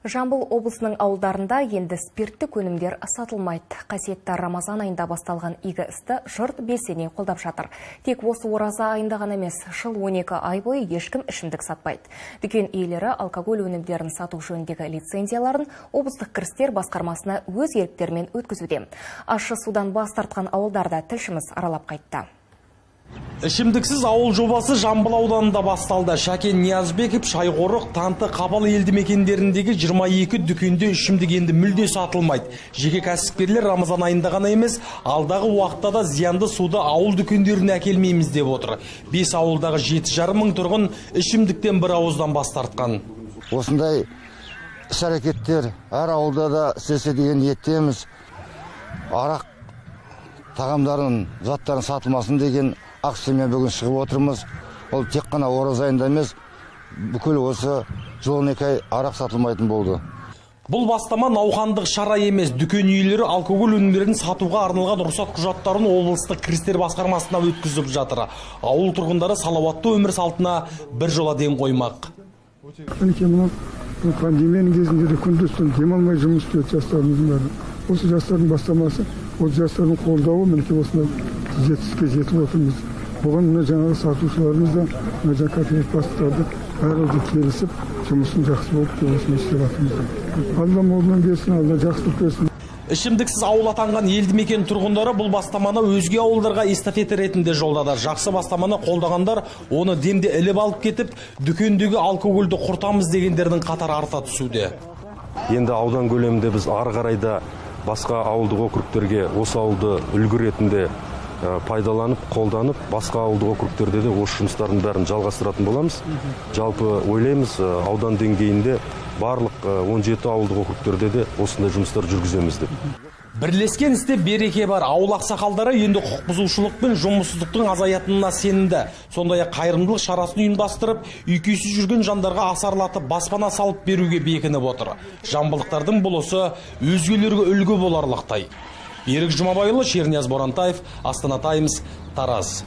Жамбыл облысының ауылдарында енді спирттік өнімдер сатылмайды. Қасиетті Рамазан айында басталған игі істі жұрт белсене қолдап жатыр. Тек осы ораза айында ғана емес, жыл 12 ай бойы ешкім ішімдік сатпайды. Дүкен иелері алкоголь өнімдерін сату жөніндегі лицензияларын облыстық кірістер басқармасына өз еріктерімен өткізуде. Ащы судан бас тартқан ауылдарда тілшіміз аралап қайтты. Ішімдіксіз ауыл жобасы Жамбыл ауданында басталды. Шәкен Ниязбеков, Шайқорық, Танты, Қапал елді мекендеріндегі 22 дүкенде ішімдік енді мүлде сатылмайды. Жеке кәсіпкерлер Рамазан айында ғана емес, алдағы уақытта да зиянды суды ауыл дүкендеріне әкелмейміз деп отыр. 5 ауылдағы 7,5 мың тұрғын ішімдіктен бір ауыздан бас тартқан. Осындай іс-әрекеттер әр ауылда да істесе деген ниеттеміз. Арақ тағамдарын, заттарын сатылмасын деген акциямен бүгін шығып отырмыз. Ол тек қана ораза айында емес, бүкіл осы жыл 12 ай арақ сатылмайтын болды. Бұл бастама науқандық шара емес. Дүкен иелері алкоголь өнімдерін сатуға арналған рұқсат құжаттарын облыстық кірістер басқармасына өткізіп жатыр. Ауыл тұрғындары салауатты өмір салтына бір жола ден қоймақ. Мінекей мынау пандемияның кезінде де күндіз түн демалмай жұмыс істеді жастарымыздың бәрі. Осы жастардың бастамасы, осы жастардың қолдауы мінекей осындай жетістікке жетіп отырмыз. Бұған мына жаңағы сатушыларымыз да, мына жаңағы кооператив бастықтары да барлығы келісіп, жұмысын жақсы болып деп осыны істеп жатырмыз. Алла молынан берсін, Алла жақсылық берсін. Ішімдіксіз ауыл атанған елді мекен тұрғындары бұл бастаманы өзге ауылдарға эстафета ретінде жолдады. Жақсы бастаманы қолдағандар оны демде іліп алып кетіп, дүкендегі алкогольді құртамыз дегендердің қатары арта түсуде. Енді аудан көлемінде біз ары қарай да басқа ауылдық округтерге осы ауылды үлгі ретінде пайдаланып, қолданып, басқа ауылдық округтерде де осы жұмыстардың бәрін жалғастыратын боламыз. Жалпы ойлаймыз, аудан деңгейінде барлық 17 ауылдық округтерде де осындай жұмыстар жүргіземіз деп. Бірлескен істе береке бар. Ауыл ақсақалдары енді құқық бұзушылық пен жұмыссыздықтың азаятынына сенімді. Сондай-ақ қайырымдылық шарасын ұйымдастырып, үй-күйсіз жүрген жандарға асарлатып баспана салып беруге бекініп отыр. Жамбылдықтардың бұл ісі өзгелерге үлгі боларлықтай. Берік Жұмабайұлы, Шернияз Борантаев, Астана Таймс, Тараз.